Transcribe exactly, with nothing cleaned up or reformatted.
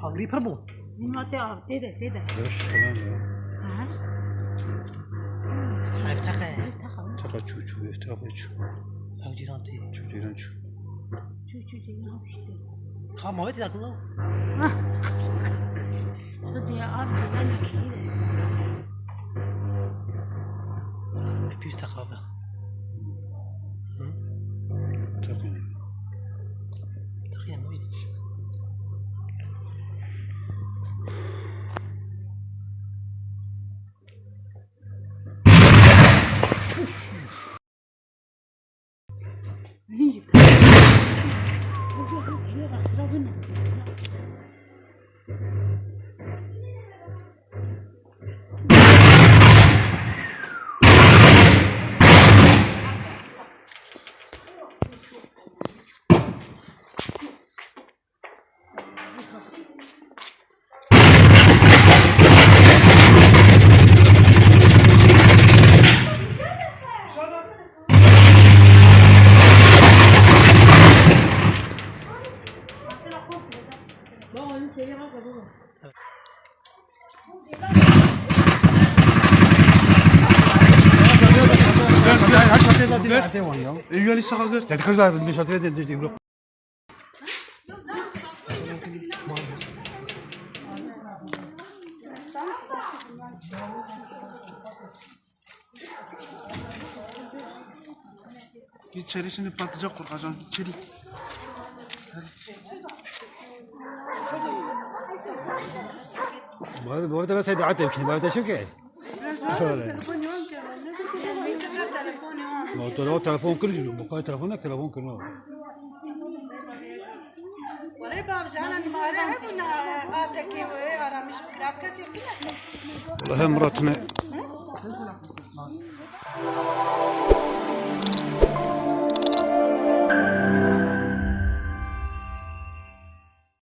Agirî pir bû. Hûn hatê av, tê de, tê de. Beş, tamam ya. Aha. Ev teqe. Ev teqe. Teqe çû, çû, ev teqe çû. Ev cîran tê. Çû, cîran çû. Çû, çû, cîran işte. Ka mavê tê de kum lan. Hah. Çû diye av cîran işte. Ev pîs teqe abi. Hı? Teqe. Teqe mi? Git içeri, şimdi patlayacak korkacaksın. Git içeri. Bari bu arada sen de ateşin, bari de çünkü. Motora telefon kırıcı, bu kadar telefon ne telefon kırma. Wele bavcana nimare hebûna atekê wê aramiş bikira bi kesê bikira. Wele hem Murat ne.